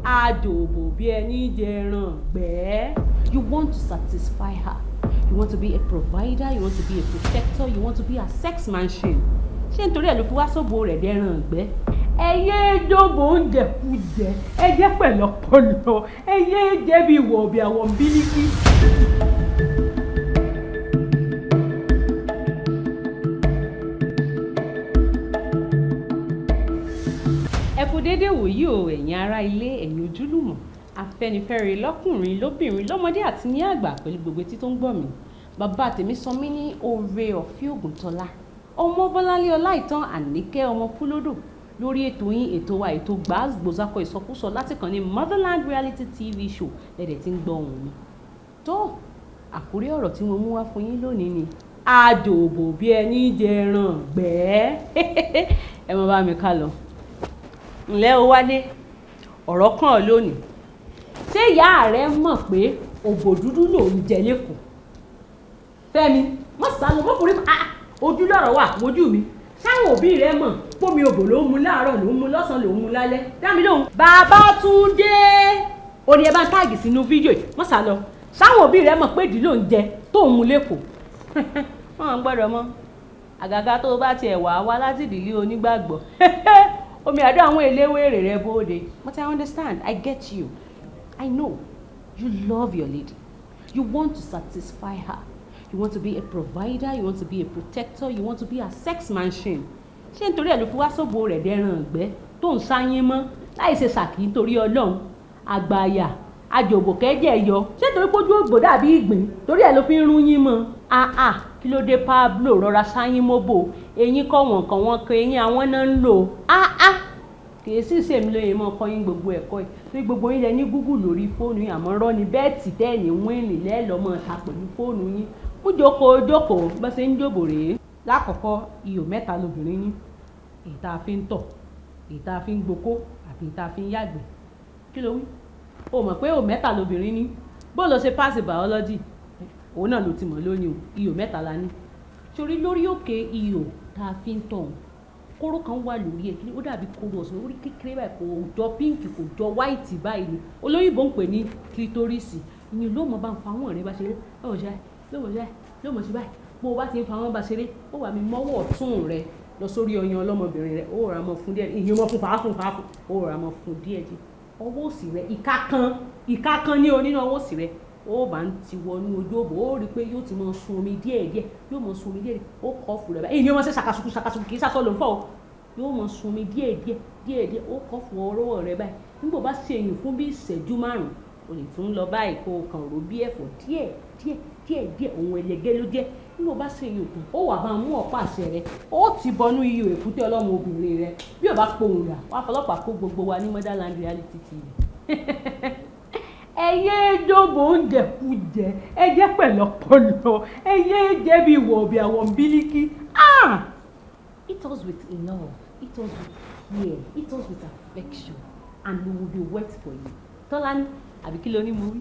Àdòbò bí ẹni jẹran gbẹ́. You want to satisfy her. You want to be a provider, you want to be a protector, you want to be a sex machine. Ṣé nítorí ẹ̀ ló fi wá sóbo rẹ̀ dẹ́ran ìgbẹ́? Ẹ yé dóbò ń jẹkújẹ, ẹ jẹ́ pẹ̀lọ́pọ̀lọ́, ẹ yé jẹ́ bí wọ̀bì àwọn bílíkì. Ẹ kú déédéé wòyí o, ẹ̀yin ará ilé, ẹ̀yin ojúlùmọ̀, Afẹ́nifẹ́re lọ́kùnrin lóbìnrin lọ́mọdé àti ní àgbà pẹ̀lú gbogbo etí tó ń gbọ́ mi. Bàbá tèmi sọ mí ní Oore Ọ̀fẹ́ Ògùntọ́lá, ọmọ Bọ́láńlé Ọláìtàn Àníkẹ́ ọmọ Kúlódò lórí ètò yín, ètò wa, ètò Gbàásgbòs Akọ Ìsọkúsọ láti kàn ní Motherland Reality TV Show lẹ́dẹ̀ tí ń gbọ́ ohùn mi. Tó àkórí ọ̀rọ̀ tí mo mú wá fún yín lónìí ni àdòbò bí ẹni jẹran gbẹ́. Ẹ mọ bá mi ká lọ. Ǹlẹ́ o wálé, ọ̀rọ̀ kàn ọ́ lónìí. Ṣé ìyá rẹ mọ̀ pé òbò dúdú ló ń jẹ lẹ́kọ̀ọ́? Fẹ́mi, má sá lọ, má forí ojú lọ̀rọ̀ wà, wojú mi. Ṣáwọn òbí rẹ mọ̀ pómi òbò ló ń mu láàárọ̀, ló ń mu lọ́sàn-án, ló ń mu lálẹ́? Dá mi lóhùn. Babátúndé, ó ní ẹ bá ń táàgì sínú fídíò yìí, má sá lọ. Ṣáwọn òbí rẹ mọ̀ pé ìdí ló ń jẹ tó ń mu lẹ́kọ̀ọ́? Wọ́n gbọ́dọ̀ mọ̀. Àgàgà tó bá tiẹ̀ wá wá láti ìdílé onígbàgbọ́. Omi àdó àwọn eléwèrè rẹ bóde. But I understand, I get you. I know you love your lady. You want to satisfy her. You want to be a provider, you want to be a protector, you want to be a sex machine. Ṣé nítorí ẹ̀ ló fi wá sóbo rẹ̀ dẹ́ran ìgbẹ́ tó ń sáyín mọ́ láì ṣe ṣàkí nítorí Ọlọ́run? Àgbàyà, àjòbòkẹ́jẹ̀ yọ. Ṣé nítorí pé ojú ògbò dàbí ìgbín torí ẹ̀ ló fi ń rún yín mọ́? Àà, kí ló dé Pablo rọra sáyín mọ́bò? Eyín kọ́ wọ̀n kan wọ́n kan eyín àwọn náà ń lò. Àà, kì í sì ṣèmi lóye mọ́ ọkọ yín gbogbo ẹ̀kọ́ yìí. Torí gbogbo yín lẹ ní Google lórí fóònù yín, àmọ́ rọ́ ni bẹ́ẹ̀tì tẹ́ẹ̀ní wíìnì lẹ́ẹ̀lọ́mọ ta pẹ̀lú fóònù yín. Mú jókòó jókòó bá ṣe ń jòbò rèé. Lákọ̀ọ́kọ́, ihò mẹ́ta lobìnrin ní. Èyí tá a fi ń tọ̀, èyí tá a fi ń gbokó àti èyí tá a fi ń yàgbẹ́. Kí ló wí? O mọ̀ pé ihò mẹ́ta lobìnrin ní. Bó lo ṣe pass biology? Òun náà ló ti mọ̀ lónìí o. Ihò mẹ́ta la ní. Torí lórí òkè ihò tá a fi ń tọ̀, kóró kan wà lórí ẹ̀, ó dàbí kóró ọsàn, orí kékeré báyìí, kò jọ pink, kò jọ white báyìí ni. Olóyìnbó ń pè ní clitoris. Ìyẹn ló mọ̀ bá ń fa àwọn ọ̀rẹ́ bá ṣeré. Ló mọ̀ ṣe báyìí, ló mọ̀ ṣe báyìí, ló mọ̀ ṣe báyìí. Bó o bá ti ń fa wọn bá ṣeré, ó wà mí mọ́wọ́ ọ̀tún rẹ lọ sórí ọyàn ọlọ́mọbìnrin rẹ, ó rà mọ́ fún díẹ̀, ìyẹn mọ́ fún fàáfún fàáfún, ó rà mọ́ fún díẹ̀ díẹ̀. Ọwọ́ òsì rẹ, ìka kan ní o nínú ọwọ́ òsì rẹ, ó bá ń ti wọnú ojú òbò, ó rí i pé yóò ti máa sun omi díẹ̀ díẹ̀, yóò máa sun omi díẹ̀ díẹ̀, ó kọ́ fún rẹ báyìí. Ìyẹn máa ṣe ṣàkàṣùkù ṣàkàṣùkù, kì í ṣàṣọ ló ń fọ́ o. Yóò máa sun omi díẹ̀ díẹ̀, díẹ̀ díẹ̀, ó kọ́ fún ọwọ́ rẹ báyìí. Nígbà bá ṣe èyìn fún bí ìṣẹ́jú márùn-ún, o lè tún lọ báyìí kó o kàn ró bí ẹ̀fọ́ díẹ̀ díẹ̀ díẹ̀ díẹ̀, ohun ẹlẹgẹ́ ló jẹ́. Nígbà bá ṣe èyìn tán, ó wà máa mú ọ̀pá àṣẹ rẹ, ó ti bọnú ihò èkúté ọlọ́mọ obìnrin rẹ. Bí o bá pohùn rà, wá fọlọ́pàá kó gbogbo wa ní Motherland Reality TV. Ẹ yé dóbò ń jẹkújẹ, ẹ jẹ́ pẹ̀lọ́pọ̀lọ́, ẹ yé jẹ́ bí wọ̀bì àwọn bílíkì. Ah! Eat us with love, eat us with care, eat us with affection, and we will be wet for you. Tọ́lání, àbí kí ló ní mo wí?